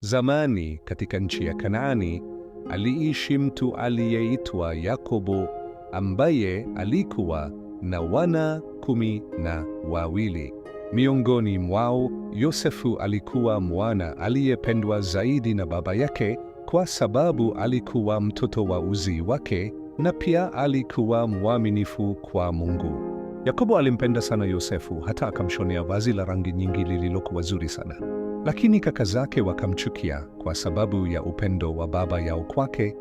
Zamani katika nchi ya Kanaani aliishi mtu aliyeitwa Yakobo ambaye alikuwa na wana 12. Miongoni mwao, Yosefu alikuwa mwana aliyependwa zaidi na baba yake kwa sababu alikuwa mtoto wa uzee wake na pia alikuwa mwaminifu kwa Mungu. Yakobo alimpenda sana Yosefu hata akamshonea vazi la rangi nyingi lililokuwa zuri sana. Lakini kaka zake wakamchukia kwa sababu ya upendo wa baba yao kwake.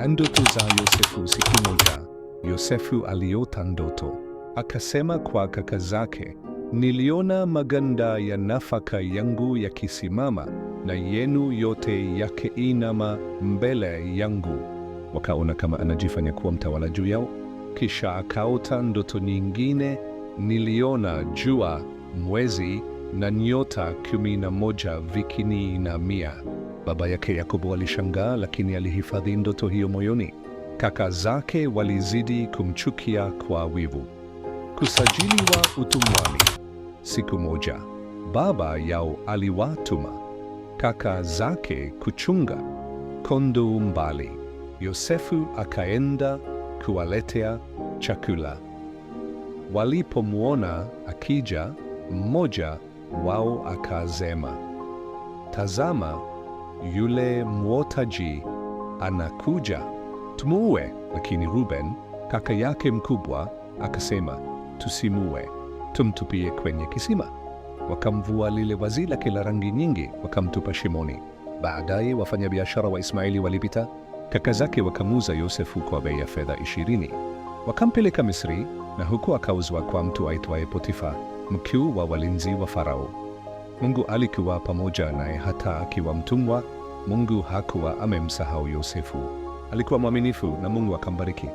Ndoto za Yosefu. Siku moja, Yosefu aliota ndoto. Akasema kwa kaka zake, niliona maganda ya nafaka yangu yakisimama na yenu yote yakiinama mbele yangu. Wakaona kama anajifanya kuwa mtawala juu yao. Kisha akaota ndoto nyingine, niliona jua, mwezi na nyota 11 vikiniinamia. Baba yake Yakobo alishangaa, lakini alihifadhi ndoto hiyo moyoni. Kaka zake walizidi kumchukia kwa wivu. Kusajiliwa utumwani. Siku moja, baba yao aliwatuma kaka zake kuchunga kondoo mbali. Yosefu akaenda kuwaletea chakula. Walipomwona akija, mmoja wao akasema, tazama, yule mwotaji anakuja, tumuue. Lakini Ruben, kaka yake mkubwa, akasema, tusimuue, tumtupie kwenye kisima. Wakamvua lile vazi lake la rangi nyingi, wakamtupa shimoni. Baadaye wafanyabiashara wa Ismaili walipita, kaka zake wakamuuza Yosefu kwa bei ya fedha 20. Wakampeleka Misri, na huko akauzwa kwa mtu aitwaye Potifa, mkuu wa walinzi wa Farao. Mungu alikuwa pamoja naye hata akiwa mtumwa. Mungu hakuwa amemsahau Yosefu. Alikuwa mwaminifu na Mungu akambariki.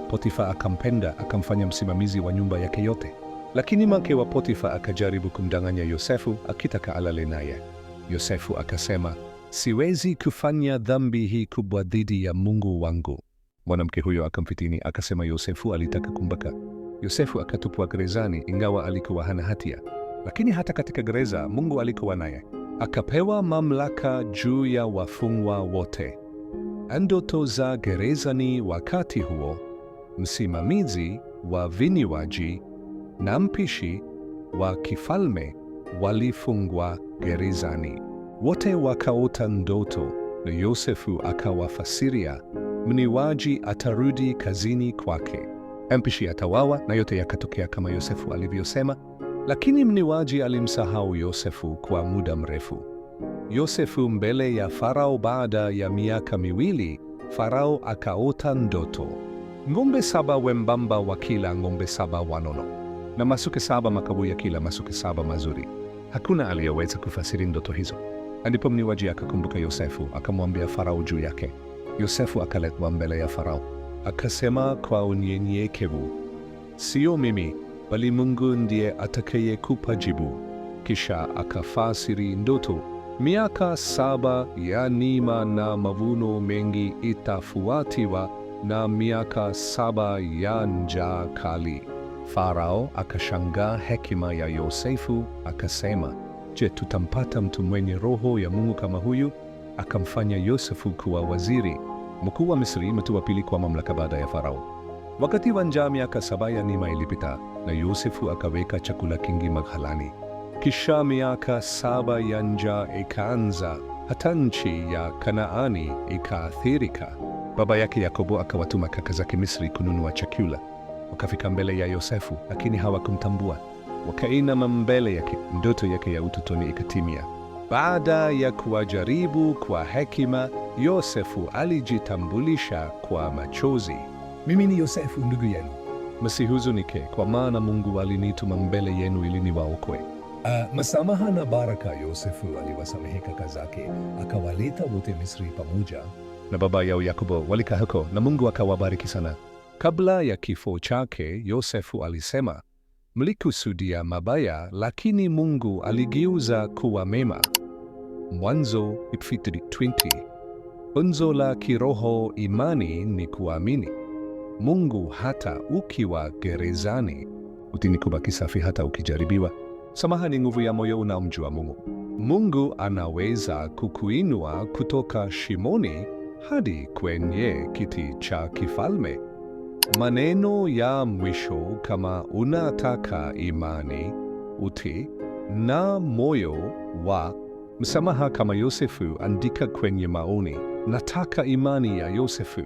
Potifa akampenda, akamfanya msimamizi wa nyumba yake yote. Lakini mke wa Potifa akajaribu kumdanganya Yosefu, akitaka alale naye. Yosefu akasema, siwezi kufanya dhambi hii kubwa dhidi ya Mungu wangu. Mwanamke huyo akamfitini, akasema Yosefu alitaka kumbaka. Yosefu akatupwa gerezani, ingawa alikuwa hana hatia. Lakini hata katika gereza Mungu alikuwa naye. Akapewa mamlaka juu ya wafungwa wote. Ndoto za gerezani. Wakati huo, msimamizi wa vinywaji na mpishi wa kifalme walifungwa gerezani. Wote wakaota ndoto na Yosefu akawafasiria. Mnywaji atarudi kazini kwake, mpishi atauawa, na yote yakatokea kama Yosefu alivyosema. Lakini mnywaji alimsahau Yosefu kwa muda mrefu. Yosefu mbele ya Farao. Baada ya miaka 2, Farao akaota ndoto. Ng'ombe 7 wembamba wakila ng'ombe 7 wanono, na masuke 7 makavu yakila masuke 7 mazuri. Hakuna aliyeweza kufasiri ndoto hizo. Ndipo mnywaji akakumbuka Yosefu, akamwambia Farao juu yake. Yosefu akaletwa mbele ya Farao, akasema kwa unyenyekevu, sio mimi, bali Mungu ndiye atakayekupa jibu. Kisha akafasiri ndoto. Miaka 7 ya neema na mavuno mengi itafuatiwa na miaka 7 ya njaa kali. Farao akashangaa hekima ya Yosefu, akasema, je, tutampata mtu mwenye roho ya Mungu kama huyu? Akamfanya Yosefu kuwa waziri mkuu wa Misri, mtu wa pili kwa mamlaka baada ya Farao. Wakati wa njaa, miaka 7 ya neema ilipita, na Yosefu akaweka chakula kingi maghalani. Kisha miaka 7 ya njaa ikaanza, hata nchi ya Kanaani ikaathirika. Baba yake Yakobo akawatuma kaka zake Misri kununua chakula. Wakafika mbele ya Yosefu, lakini hawakumtambua. Wakainama mbele yake. Ndoto yake ya utotoni ikatimia. Baada ya kuwajaribu kwa hekima, Yosefu alijitambulisha kwa machozi. Mimi ni Yosefu ndugu yenu. Msihuzunike, kwa maana Mungu alinituma mbele yenu ili niwaokoe. Msamaha na baraka. Yosefu aliwasamehe kaka zake, akawaleta wote Misri pamoja na baba yao Yakobo. Walikaa huko na Mungu akawabariki sana. Kabla ya kifo chake, Yosefu alisema, mlikusudia mabaya, lakini Mungu aligeuza kuwa mema. Mwanzo 20. Funzo la kiroho: imani ni kuamini Mungu hata ukiwa gerezani. Utii ni kubaki safi hata ukijaribiwa. Samaha ni nguvu ya moyo unaomjua Mungu. Mungu anaweza kukuinua kutoka shimoni hadi kwenye kiti cha kifalme. Maneno ya mwisho: kama unataka imani, utii na moyo wa msamaha kama Yosefu, andika kwenye maoni, nataka imani ya Yosefu.